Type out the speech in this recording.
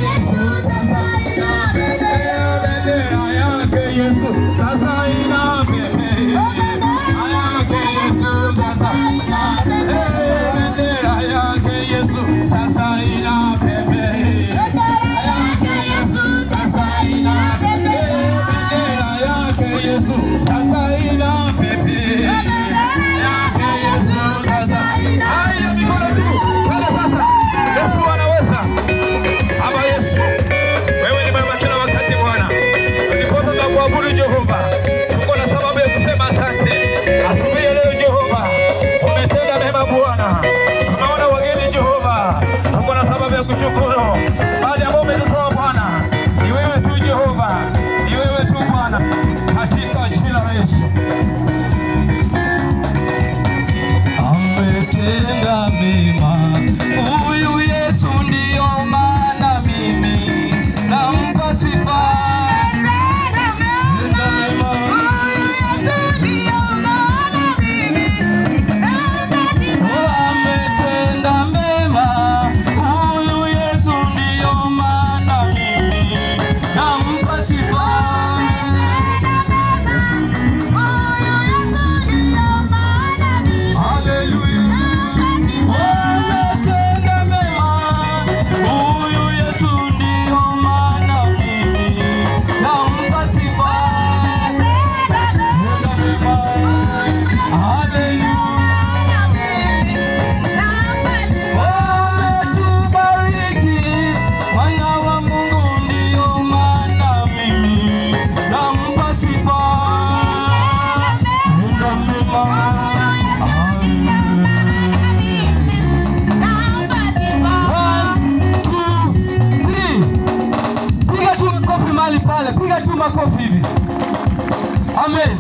Yesu sasa inapepea. Bendera yake Yesu sasa inapepea. Yake Yesu sasa inapepea. Bendera yake Yesu sasa inapepea. Yake Yesu sasa inapepea. Bendera yake Yesu sasa inapepea. Yake Yesu sasa. Haya, mikono juu. Pale sasa. Yesu anaweza. Baba Yesu, wewe ni mwema kila wakati Bwana. Ndiposa tunakuabudu Jehova. Tuko na sababu ya kusema asante. Asubuhi ya leo Jehova, umetenda mema Bwana. Tunaona wageni Jehova. Tuko na sababu ya kushukuru. Baada ya umetutoa Bwana, ni wewe tu Jehova, ni wewe tu Bwana, katika jina la Yesu. Ametenda mema huyu Yesu, ndiyo maana mimi nampa sifa. Ametenda mema ametenda mema huyu Yesu, ndiyo maana mimi nampa sifa. Haleluya. Ametenda mema huyu Yesu, ndiyo maana mimi nampa sifa. Tenda mema. Haleluya. Ametubariki mwana wa Mungu, ndiyo maana mimi nampa sifa. Tenda mema. One, two, three. Piga tu makofi mahali pale, piga tu makofi hivi. Amen.